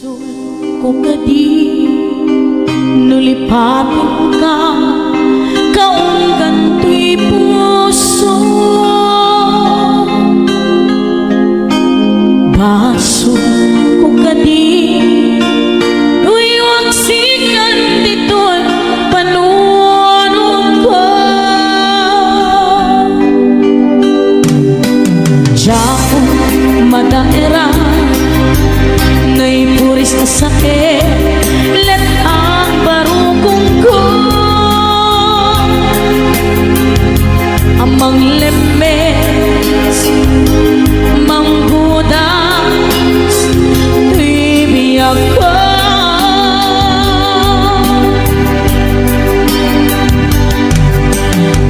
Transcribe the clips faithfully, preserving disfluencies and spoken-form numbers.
Ko kadi no lipatenka, kaunggan toy puso. Basol ko kadi no iwaksikan ditoy panunotko. Diak madaeran, naipuris a saet, let-ak barukongko. A manglemmes, manggudas, toy biagko.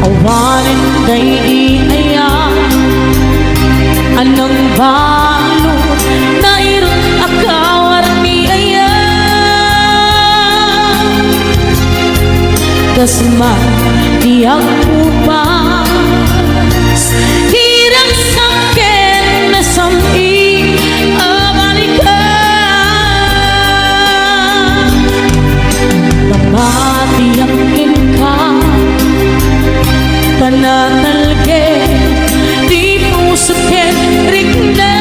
Awanen daydi aya a nangbalud, nairut a kawarmi aya. Kas man ti agpupas, ti ragsak ken nasam-it a balikan. Namatiak kenka, panatalged ti puso ket rikna.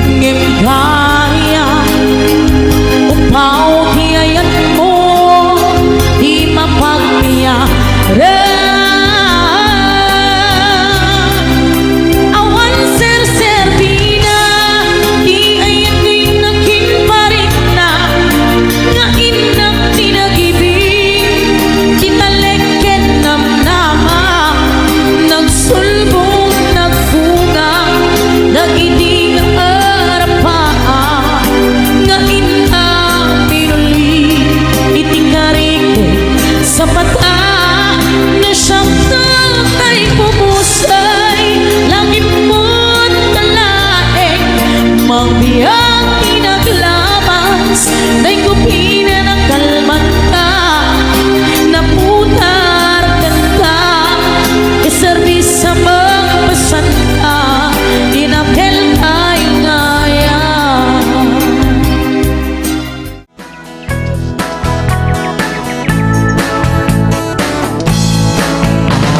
Ngem gayam, upaw ti ayatmo, ti mapagbiaran. Awan serserbina ti ayat nga innak ken pariknak, nga innak ti nagibin, ti talek ken namnama, nagsulbong, nagbunga, dagidi nga arapaa, nga innak minuli iti kari ken sapata, nasiakto tay pumusay, langipmo talaeng mangbiag ti naglabas, tay kupinen a kalmanta, naputar kanta, iserbi sa mangpasanta, inakel tay ngaya.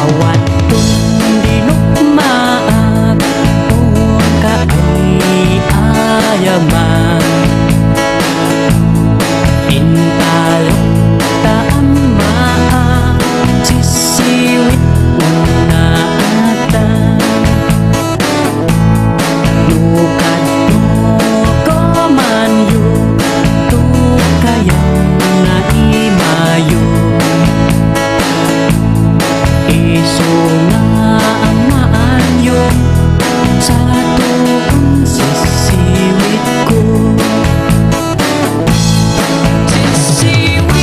Awan ti nukmaak, unka ay ayaman. Intalok ta ammaak, sisiwit unnaatan. No kadto komanyo, tukayan na imayo. Isu nga ammaanyo, sa tukong sisiwitko. Sisiwitko,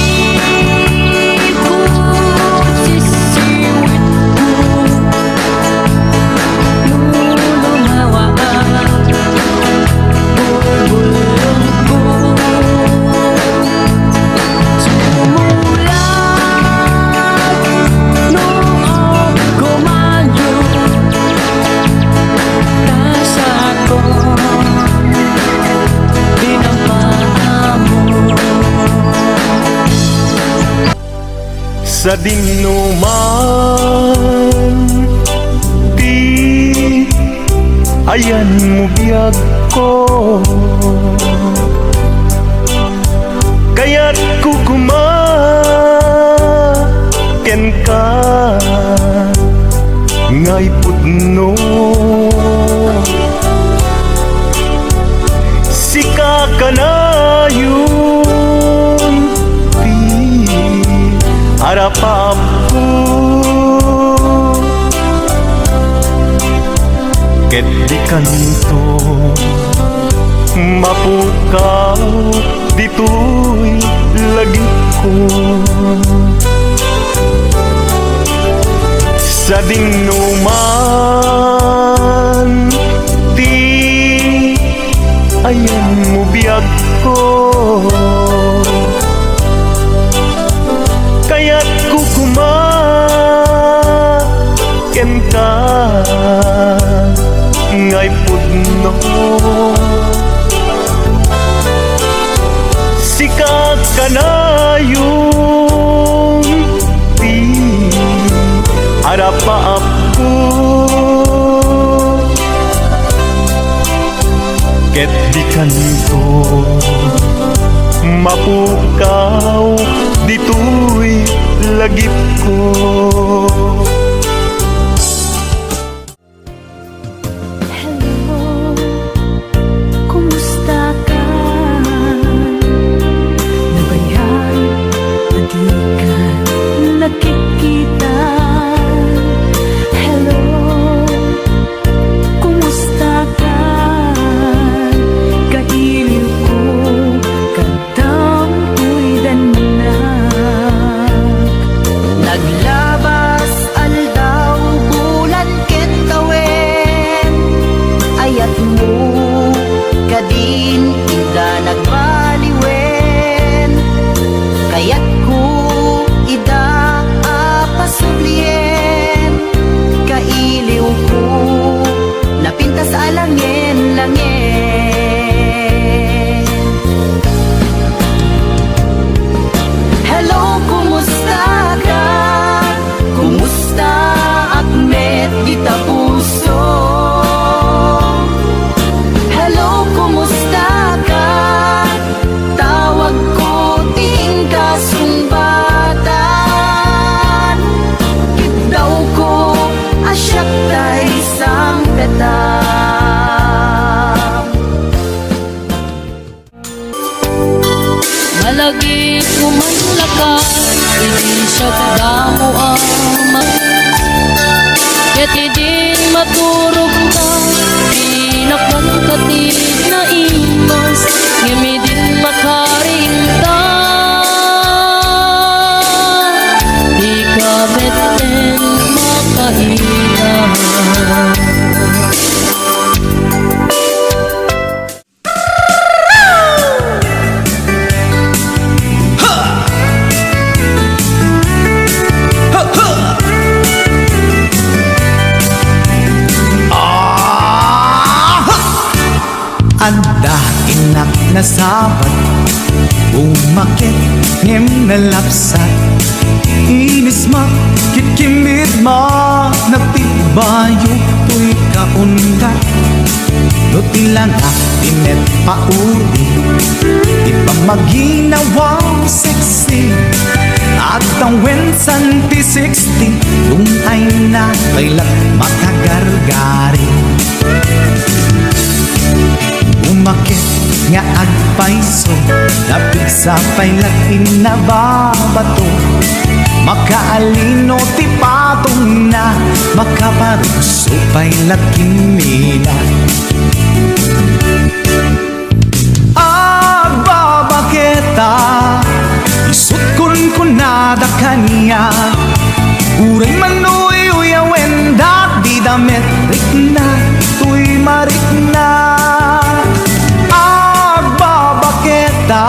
sisiwitko. Sadingno man ti ayanmo biagko, kayatko koma kenka nga ipudno. Sika kanayon ti arapaapko, ket dikanto mapukaw ditoy lagipko. Sadingno man ti ayanmo biagko, kayatko koma kenka nga ipudno. Ket dikanto mapukaw ditoy lagipko. Hello, kumusta ka? Nagayan a di ka nakikita. Hello, kumusta ka? Kailiw ko, kadamtoy dannak. Naglabas aldaw, bulan ket tawen, ayatmo kadin ida nagbaliwen. Kayatko ida a pasublien, kailiwko napintas a langen-langen. Hello, kumusta ka? Kumusta ak met dita puso? Hello, kumusta ka? Tawagko ti inka sungbatan. Kiddawko a siak tay sangpetam. Malagipko man lakat, idi siak damo a ma-, ket idin maturogka, pinakdanka ti naimas, ngem idin makariingta, dika metten makaila. Adda innak nasabat, umaket ngem nalapsat. Inismak ket kimmidma, nagtibayo toy kaundat. No ti langak ti met paudi, ti pammaginawam sexy, agtawen santi sixty, dungayna pay la makagargari. Umaket nga agpayso, napigsa pay la ti nababato. Makaalino ti patongna, makaparugso pay la kimmina. Agbabaketa, isut' kunkunada kaniak. Uray man no uyawenda, dida met rikna toy marikna. Agbabaketa,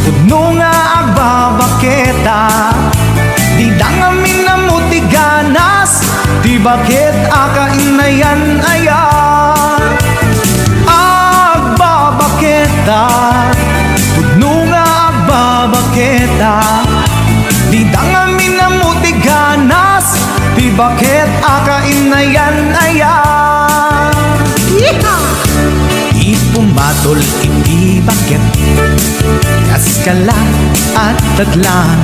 pudno nga agbabaketa, dida ngamin ammo ti ganas, ti baket a kainayan-ayan. Agbabaketa, pudno nga agbabaketa, dida ngamin ammo ti ganas, ti baket a kainayan-ayan. Yeehaw! Ipumbatol iti baket, kas kala at tatlang.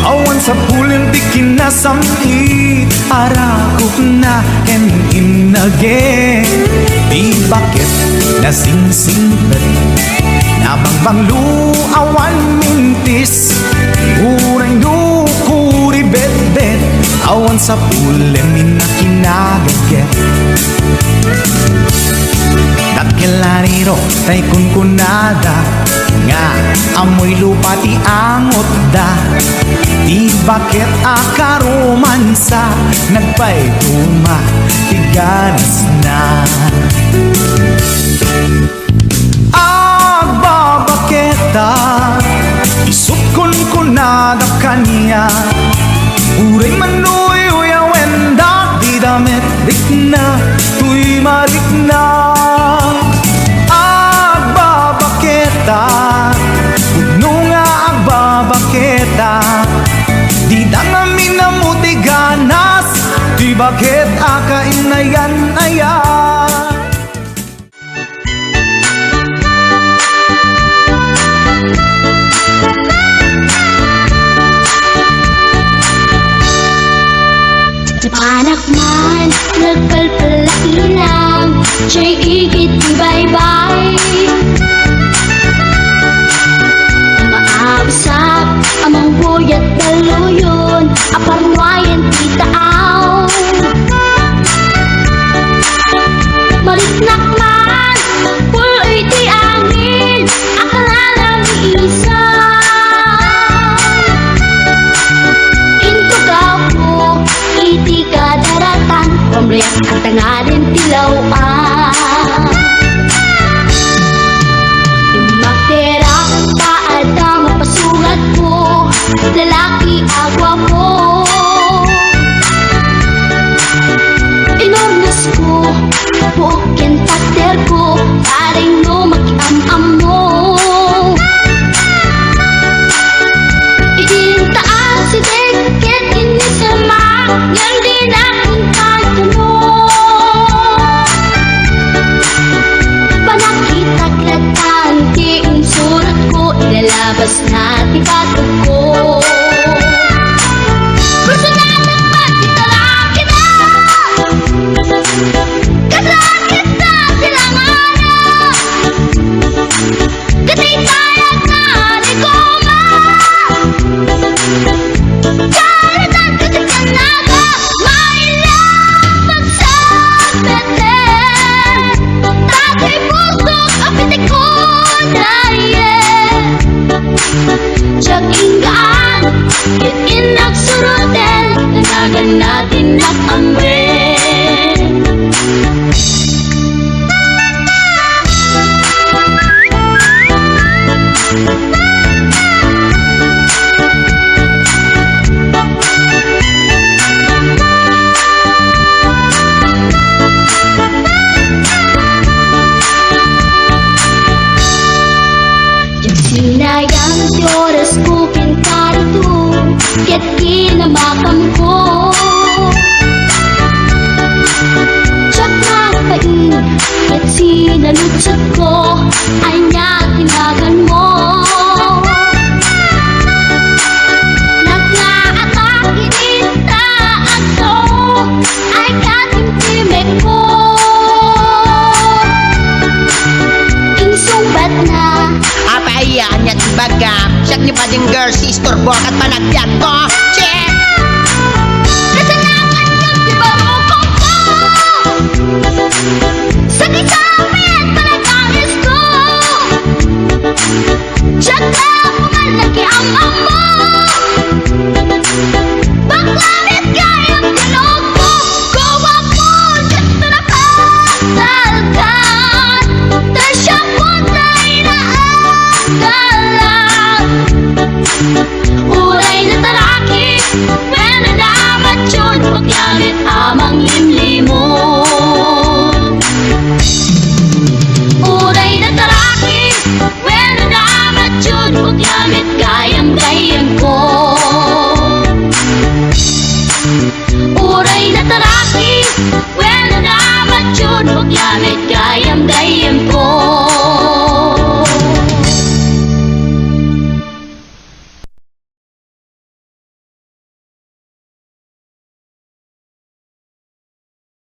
Awan sapulen ti kinasam-it, arakupna ken innage. Ti baket nasingsingpet, nabangbanglo awan mintis. Uray no kuribetbet, awan sapulen innak kinagaget. Dakkel a riro tay kunkunada, nga ammoy lupa ti angotda. Ti baket a karomansa, nagpayduma ti ganasna. Agbabaketa, isut' kunkunada kaniak. Uray man no uyawenda, dida met rikna toy marikna. Agbabaketa, pudno nga agbabaketa, dida ngamin ammo ti ganas, ti baket a kainayan-ayan. Jay igid ti baybay. Maabsak a mangbuyat daluyon a parnuayen ti taaw. Mariknak man, puloy ti angin, a kananamiisan. Intugawko iti kadaratan, pamriak a tanganin ti law-an. Makterak ta adda mapasungatko, lalaki a guapo. Inurnosko, buok ken takderko, pareng no makiam-ammo. Idin taas ti dek ket inisema, ngem dinak inkantuno. Panakitak latan ti insurotko, ilalabas na ti batogko. Personadak pagkitarakida. Kasakit na silanganak. Ket itayag na ni Goma. Charatan ket ikannaga, maila pagsapeten. Tatay pusok a pitikudayen. Diak inggaan, ket innak suroten, nanagan na ti innak amben. Sinayang ti orasko ken karito, ket kinamakamko. Diak nagpain ket sinaludsodko, ania ti naganmo? Nagngaatak iti taatko, ay katimtimekko. Insungbatna. Apay aya, ania ti bagam? Siak ni Bading Girl, si istorbo ket panagbiagko.